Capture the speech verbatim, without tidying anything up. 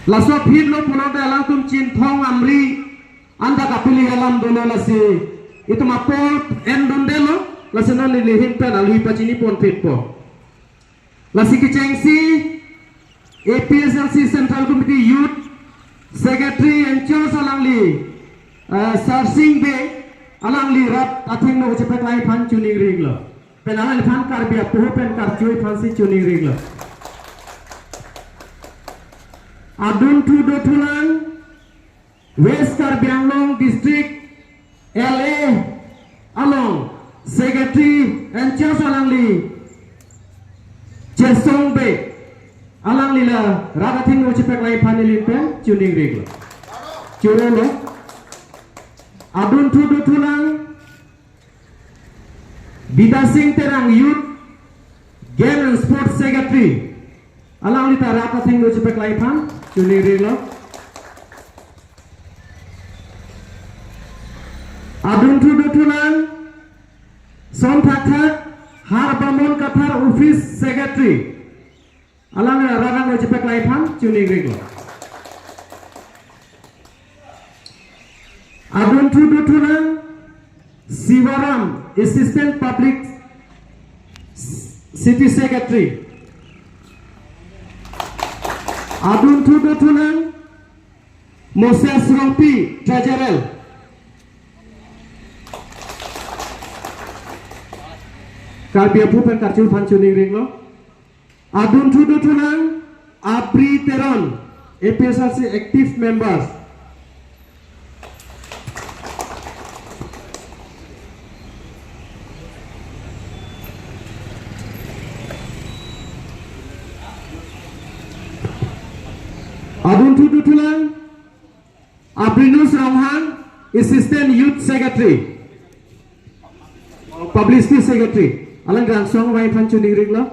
Laso aphi lo pulote alangtum Chinthong Amri anta kapili alam dolo lasi itum apor endundelo, lasi non neli ahin pen alohi pachini ponphitpo. Lasi kechengsi A P H L C Central Committee Youth Secretary in charge alangli, uh, Sarsing Bey, alangli rat athengno kachepaklangji aphan choningrilo. Pen alangliphan Karbi apoho pen karcho aphansi choningrilo. Adunthu dothulang West Karbi Anglong District L A along Secretary in charge alangli Chesong Bey, alangli la rat athengno kachepaklangji aphan neli ahin pen choningrilo. Chorolo. Adunthu dothulang Bidya Sing Terang, Youth, Game and Sports Secretary. Alangli ta rat athengno kachepaklangji aphan choningrilo. Adunthu dothulang Son Thakthak, Harbamon Kathar Office Secretary. Alangli rat athengno kachepaklangji aphan choningrilo. Adunthu dothulang Sivaram, Assistant Public City Secretary. Adunthu dothulang Moses Rongpi, Treasurer. Karbi apoho pen karcho aphan choningrilo. Adunthu dothulang Abri Teron, A P H L C active members. Adunthu dothulang Abrinus Ronghang, Assistant Youth Secretary, Publicity Secretary. Alang rangsong vangji aphan choningrilo.